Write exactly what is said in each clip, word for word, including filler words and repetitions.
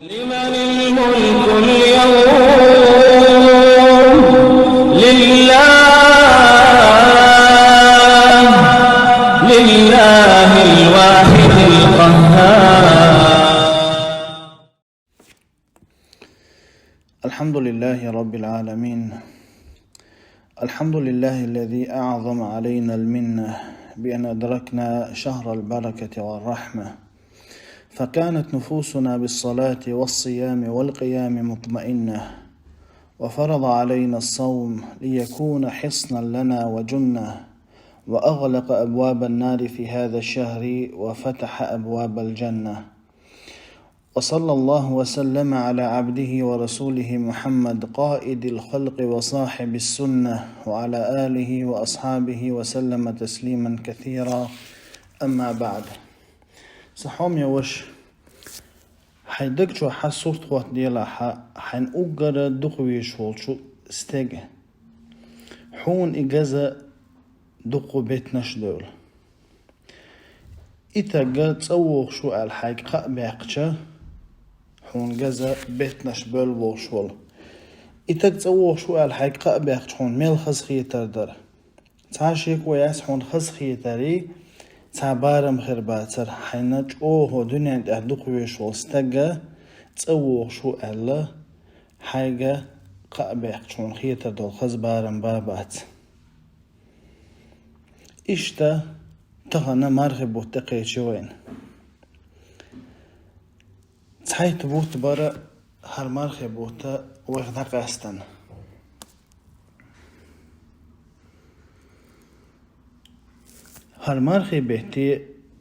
لمن الملك اليوم؟ لله، لله الواحد القهار. الحمد لله رب العالمين. الحمد لله الذي أعظم علينا المنة بأن أدركنا شهر البركة والرحمة، فكانت نفوسنا بالصلاة والصيام والقيام مطمئنة، وفرض علينا الصوم ليكون حصنا لنا وجنة، وأغلق أبواب النار في هذا الشهر وفتح أبواب الجنة. وصلى الله وسلم على عبده ورسوله محمد قائد الخلق وصاحب السنة وعلى آله وأصحابه وسلم تسليما كثيرا. أما بعد. Са хьоме ваша, хьайн даг чу хьа сурт хӀотта делахь, хьайна уггара дукха везаш волчу стеган. Хьуна и газа дукха беттанаш а девлла. И таг цӀа вогӀуш ву аьлла хьайга кхаъ баьккхича, хьуна газа беттанаш бевлла вогӀуш волу. И таг цӀа вогӀуш ву аьлла хьайга кхаъ баьккхича, хьуна мел хазахетар дара. Цхьа шеко яц хьуна хазахетарий, цхьа барам хир бацара, хьайна чӀогӀа дуьнен тӀехь дукха везаш волу стага цӀа вогӀуш ву аьлла, хьайга кхаъ баьккхича, хьуна хетар долу хаза барам ба-бац. Иштта тахана мархи бутт тӀекхечи вайна. Цхьайтта бутт бара хӀара мархи бутт вайх дӀакъаьстина. ХӀара мархи бетте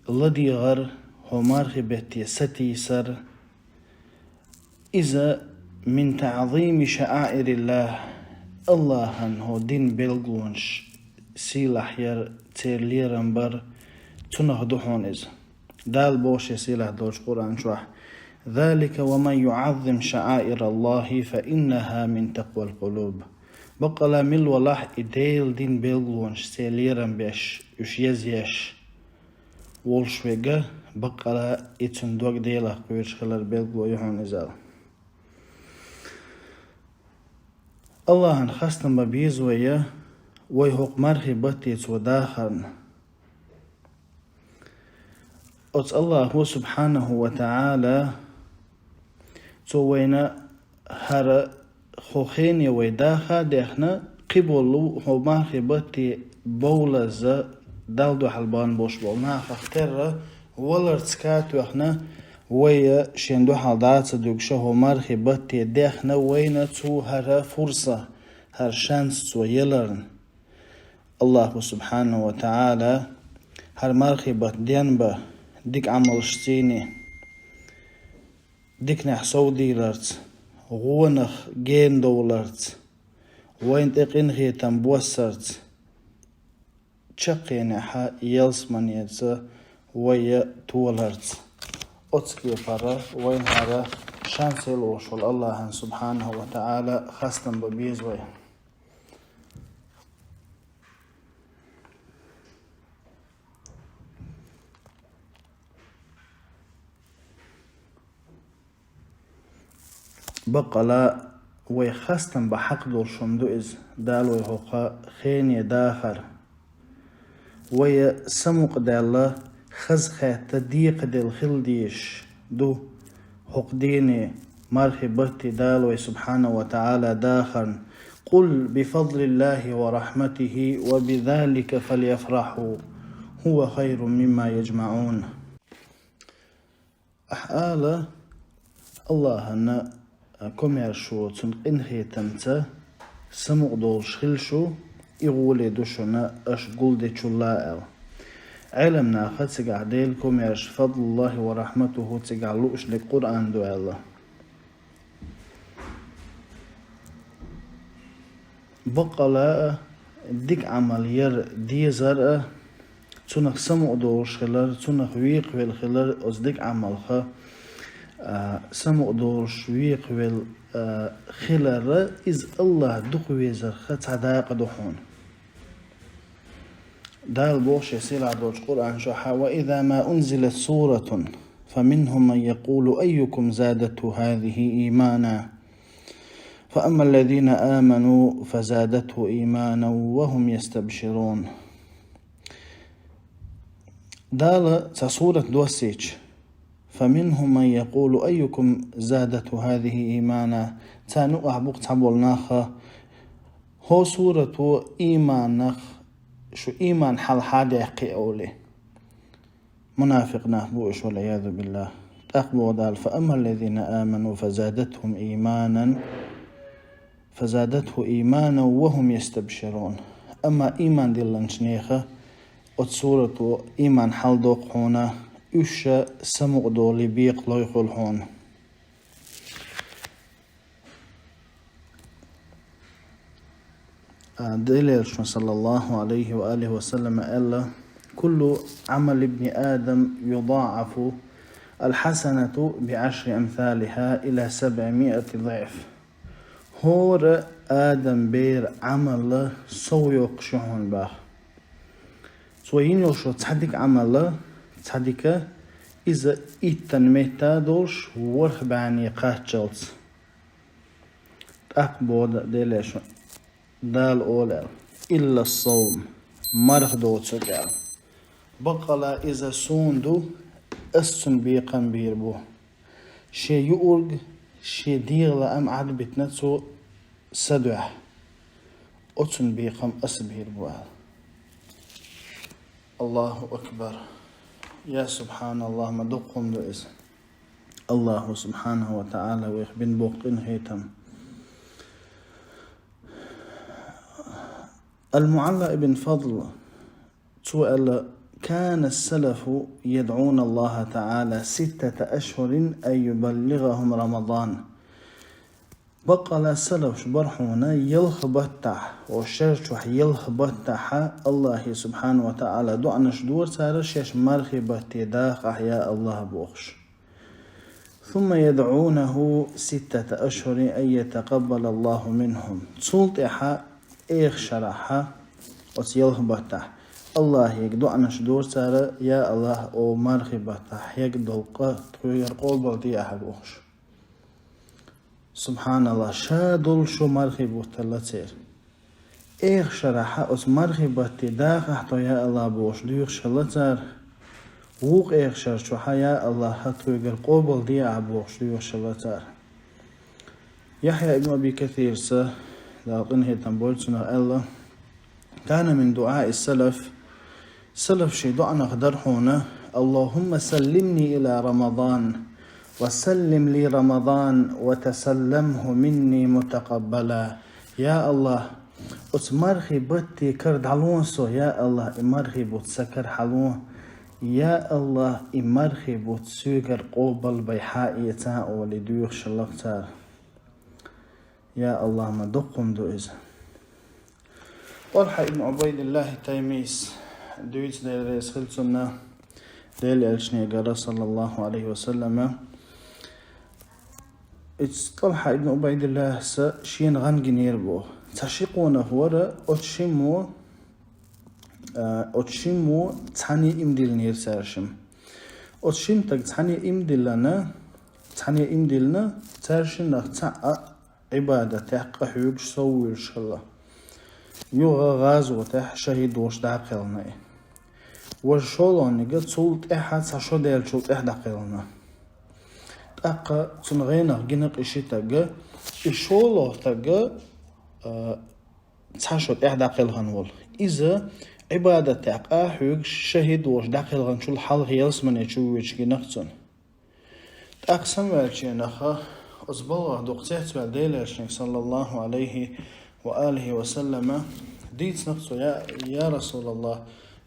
ладегӀар, хӀо мархи бетте сатийсар, иза мин таӀзими шаӀаириллахӀ, АллахӀан хӀо дин белгалонаш сийлахь яр, церан лерам бар, цунах ду хьуна иза. Дала боху шен сийлахь долчу Къуръан чохь: «Залика ва ман юӀаззим шаӀаираллахӀи фа иннахӀа мин такъвал къулуб». Баккъала мила валахь и Делан дин белгалонаш церан лерам беш, уьш езъеш волуш верг, баккъала и цуьнан дог Делах кхоьруш хилар белгало ю хьуна иза аьлла. АллахӀан хастам бан беза вай, вай хӀокху мархи батте цо дахарна. Оцу АллахӀо субхьанахӀу ва таӀала, цо вайна хӀара хӀо хене вай даха а дехна, кхиболу хӀо мархи батте бовлазза Далла дуьхьал бан болуш болу нахах терра валарца ка а тоьхна, вай шен дуьхьал дӀа а ца дуьгуш, хӀо мархи батте дехна вайна цо хӀара фурса, хӀара шанс цо еларна. АллахӀу субхьанахӀу ва таӀала хӀара мархи бат денбан дика Ӏамалш цӀийне, диканехь совдийларца, гӀонах генадовларца, вайна тӀе къинхетам боссарца, чаккхенехь ялсаманеца вай толарца. Оцу кепара вайна хӀара шанс елла волуш волу АллахӀан субхьанахӀу ва таӀала хастам бан беза вай. Баккъала вай хастам бан хьакъ долуш хӀума ду иза, Дала вай хӀокху хене дахар. Вай самукъадаьлла, хазахетта декхаделла хила дезаш ду хӀокху дийне мархи батте Дала вай субхьанахӀу ва таӀала дахарна: «Къул би фадлиллахӀи ва рахьматихӀи ва би залика фальяфрахьу, хӀува хайрун мимма яжмаӀун». Ахьа ала, АллахӀан комаьршо, цуьнан къинхетамца самукъадолуш хила шу, и гӀоле ду шуна аша гулдечул а аьлла. Ӏеламнаха цигахь Делан комаьрша, фадлуллахӀи ва рахьматухӀу, цигахь лууш дерг Къуръан ду аьлла. Баккъала а, дика Ӏамал яр дезар а, цунах самукъадолуш хилар, цунах векхавелла хилар, оцу дика Ӏамалха, а, самукъадолуш векхавелла, а, хилар а, иза АллахӀ дукхавезарха цхьа дакъа ду хьуна. Дала боху шен сийлахь долчу Къуръан чохь: «Ва иза ма унзилат суратун», فمنهم من يقول أيكم زادته هذه إيمانا فأما الذين آمنوا فزادتهم إيمانا وهم يستبشرون. Дала цхьа сурат доссийча, فمنهم من يقول أيكم زادته هذه إيمانا, царна юкъахь бу-кх цхьаболу нах, хӀо сурато ийманах шу ийман хьалха даьккхи олий. Мунафикъ нах бу уьш, والعياذ بالله. ТӀаккха боху Дала: فأما الذين آمنوا فزادتهم إيمانا فزادتهم إيمانا وهم يستبشرون. Амма ийман диллинчу нехан оцу сурато ийман хьалдоккху хьуна, уьш самукъадолий бекхалой хуьлу хьуна. А, Делан Элчано, саллаллаху алейхи ва алихи ва саллама, аьлла: كل عمل ابن آدم يضاعف الحسنة بعشر أمثالها إلى سبعمائة ضعف. ХӀора Адам бер Ӏамал сов йоккхуш ю хьуна боху. Цо йина йолуш йолу цхьа дика Ӏамал, цхьа дика, иза иттан метта долуш ворхӀ бӀе кхаччалц. ТӀаккха боху Делан Элчано, Дала олу аьлла: إلا الصوم, марха доцург аьлла. Баккъала иза суна ду, ас цунна бекхам бийр бу. Шен юург, шен дегӀан лаам Ӏад а битина цо сан дуьхьа. Оцунна бекхам ас бийр бу аьлла. Аллаху акбар! Я субханаллах, ма дукха хӀума ду иза. Аллаху субханаху ва таӀала вайх бина боккха къинхетам. Ал-МуӀалла ибн Фадл, цо аьлла: كان السلف يدعون الله تعالى ستة أشهر أن يبلغهم رمضان. Баккъала салафаш бара хьуна ялх баттахь, оцу шер чохь ялх баттахь Аллахе субхьана ва таӀала доӀанаш дора цара шаьш мархи батте дахахь, я Аллах, бохуш. ثم يدعونه ستة أشهر أن يتقبل الله منهم. Цул тӀаьхьа эха шарахь, оцу ялх баттахь, Аллахьега доӀанаш дора цара: я Аллах, о мархи баттахь хьегна долу къа тхоьгара къобалде ахьа, бохуш. Субханаллах, ша долуш шо мархи бутт хилла церан. Эха шарахь оцу мархи батте дахахь тхо, я Аллах, бохуш доьхуш хилла цара. Вукху эха шар чохь, я Аллах, тхоьгара къобалде ахьа, бохуш доьхуш хилла цара. Яхьъя ибн Аби Касирас, Дала къинхетам бойла цунах, аьлла: كان من دعاء السلف, салафийн доӀанах дара хьуна: اللهم سلمني إلى رمضان وسلم لي رمضان وتسلمه مني متقبلا. Я Аллах, оцу мархи батте кара дӀалон со, я Аллах, и мархи бутт сан кара хьалон, я Аллах, и мархи бутт соьгара къобалбай хьаэца, олий доьхуш хилла цара. Я Аллах, ма дукха хӀума ду иза. ТӀалхьа ибн Ӏубайдиллахь Таймийс дуьйцу, Дела реза хила цунна, Делан Элчанегара, саллаллаху алейхи ва саллама. Иза ТӀалхьа ибн Ӏубайдиллахьас шена гӀан гинера боху. Цхьа ши къонах вара, оцу шиммо, а, оцу шиммо цхьаьна иман диллинера цаьршимма. Оцу шина стага цхьаьна иман диллина, цхьаьна иман диллина, цаьршиннах цхьаъ Ӏибадатехь къахьоьгуш, сов вуьйлуш хилла. Юха гӀазотехь шахӀид волуш дӀакхелхина и. Важа шолгӀаниг цул тӀаьхьа цхьа шо даьллачул тӀаьхьа дӀакхелхина. ТӀаккха цунна гӀенах гина кхин ши стаг, и шолгӀа стаг, а, цхьа шо тӀаьхьа дӀакхелхина волу. Иза Ӏибадатехь къахьоьгуш, шахӀид волуш дӀакхелхинчул хьалха ялсамане чу воьдуш гина-кх цунна. ТӀаккха самаваьллачу хенахь, оцу балхах дукха цецваьлла Делан Элчанга, саллаллаху алейхи ва алихи ва саллама, дийцина-кх цо: я, я Расулаллах,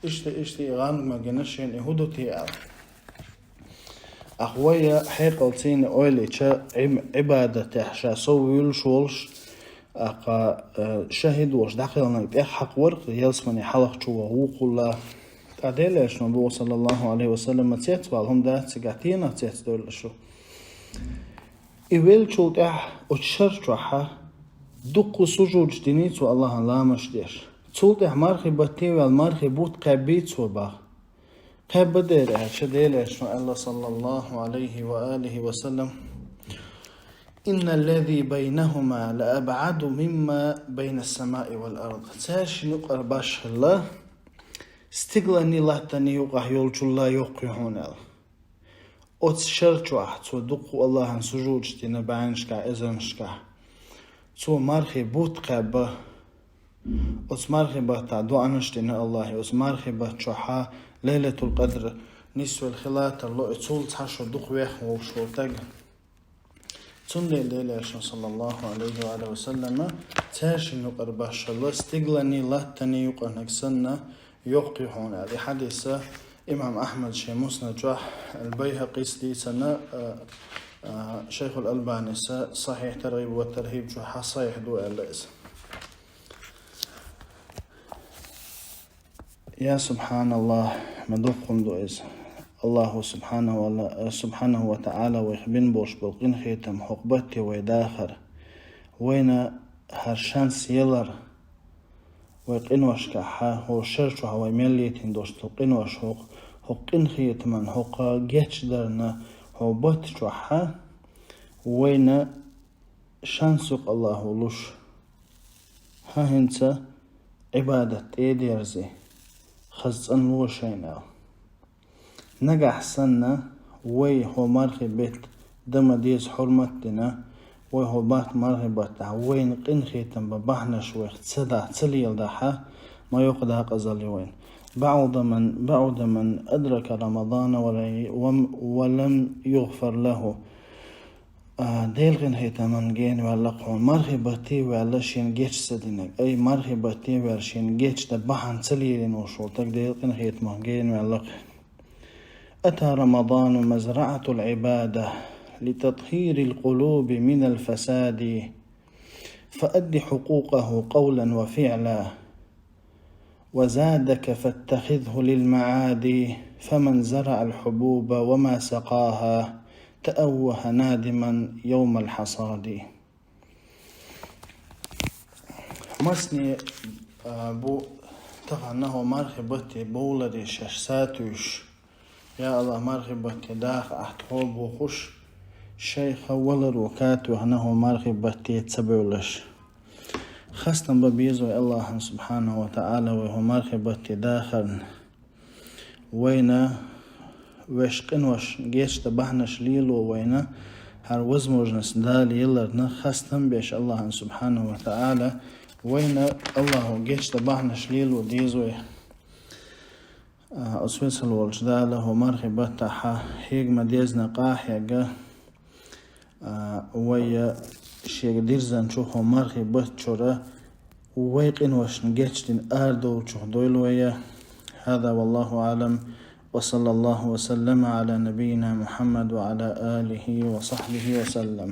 иштта, иштта и гӀан ма гина шена, и хӀун ду те аьлла. Ахь вай хьекъалцийна ойла йича, Ӏим-, Ӏибадатехь ша сов вуьйлуш волуш, ахь, э, шахӀид волуш дӀакхелхинарг тӀех хьакхавар-кх, ялсамане хьалха чу ваха вукхулла. Ткъа Делан Элчано боху, саллаллаху алейхи ва саллама, цецвала хӀума дац цигахь, тенах цецдевлла шу. И веллачул тӀаьхьа оцу шар чохь дуккха сужудаш дина цо Аллахьан, ламазаш деш. Цул тӀаьхьа мархи батте ваьлла, мархи бутт кхаьбна цо боху. Хьебадер аьлча, Делера Элчано аьлла, саллаллаху Ӏалайхи ва алихи ва саллам: «Инна ллази байнахума ла абӀаду мимма байна ссамаи вал ард». Цаьршинна юкъара башхалла стигаланний латтанний юкъахь йолчулла йоккха ю хьуна аьлла. Оцу шар чохь цо дукха Аллахьан сужудаш дина бӀаьннашкахь, эзарнашкахь. Цо мархи бутт кхаьбна. Оцу мархи баттахь доӀанаш дина Аллахье. Оцу мархи батта чохь Лайлатул Къадр нисвелла хила тарло, и цул цхьа шо дукха веха волуш волу стаг. Цундела Делан Элчано, саллаллаху Ӏалайхи ва алихи ва саллама, цаьршинна юкъара башхалла стигаланний латтанний юкъаниг санна йоккха ю хьуна аьлла. И хьадис имам Ахьмада шен Муснад чохь, Ал-Байхьакъис дийцина, а, а, Шайхул Албанис Сахьихь Таргъиб ва Тархьиб чохь сахьихь ду аьлла иза. Я субхьаналлахь, ма дуккха хӀума ду иза. Аллахьа субхьанаху ва, субхьанаху ва таӀала вайх бина болуш болу къинхетам, хӀокху батте вай дахар, вайна хӀара шанс ялар, вай къиношкахь, хӀокху шар чохь вай мел летийна долуш долу къинош, хӀокху, хӀокху къинхетаман, хӀокху гечдарна, хӀокху батта чохь вайна шанс ю-кх Аллахьа луш. ХӀан, хӀинца Ӏибадат тӀе а дерзи, хаза цӀанло шайна аьлла. Нагахь санна вай хӀокху мархи бетта дан ма деза хьурмат а дина, вай хӀокху бат-, мархи баттахь вайна къинхетам бан бахьанаш вайх ца дахь, ца леладахь, ма йоккха декъазалла ю вайна. «БаӀда ман, баӀда ман адрака Рамадана ва лам, ва лам югъфар лаху». А, Делан къинхетаман гена ваьлла-кх хьуна, мархи батте а ваьлла шена геч ца динарг. Ай, мархи батте а ваьлла шена геч дан бахьана ца лелийна волуш волу стаг Делан къинхетаман гена ваьлла-кх. «Ата Рамадану мазраӀатал Ӏибада, литатхирил къулуби минал фасади, фаадди хьукъукъаху къавлан ва фиӀла». «وزادك فاتخذه للمعاد، فمن زرع الحبوب وما سقاها، تأوه نادما يوم الحصاد». Масане, а, бу тахана хӀокху мархи батте бовларе шаьш сатуьйсуш. Я Аллахь, мархи батте даха ахь тхо бохуш, шайх валаро катоьхна хӀокху мархи батте ца бевллаш. Хастам бан беза вай Аллахьан субхьанаху ва таӀала вай хӀокху мархи батте дахарна. Вайна вешан къиношна геч дан бахьанаш лело вайна, хӀара возможность Дала яларна хастам беш Аллахьан субхьанаху ва таӀала вайна Аллахьо геч дан бахьанаш лело деза вай. А, оцу весал волчу Дала хӀокху мархи баттахь хьегна ма-деззина къа а хьегна, а, вай шега дирзинчу хӀокху мархи батта чуьра вай къиношна гечдина арадолчух дойла вай. هذا والله أعلم، وصلى الله وسلم على نبينا محمد وعلى آله وصحبه وسلم.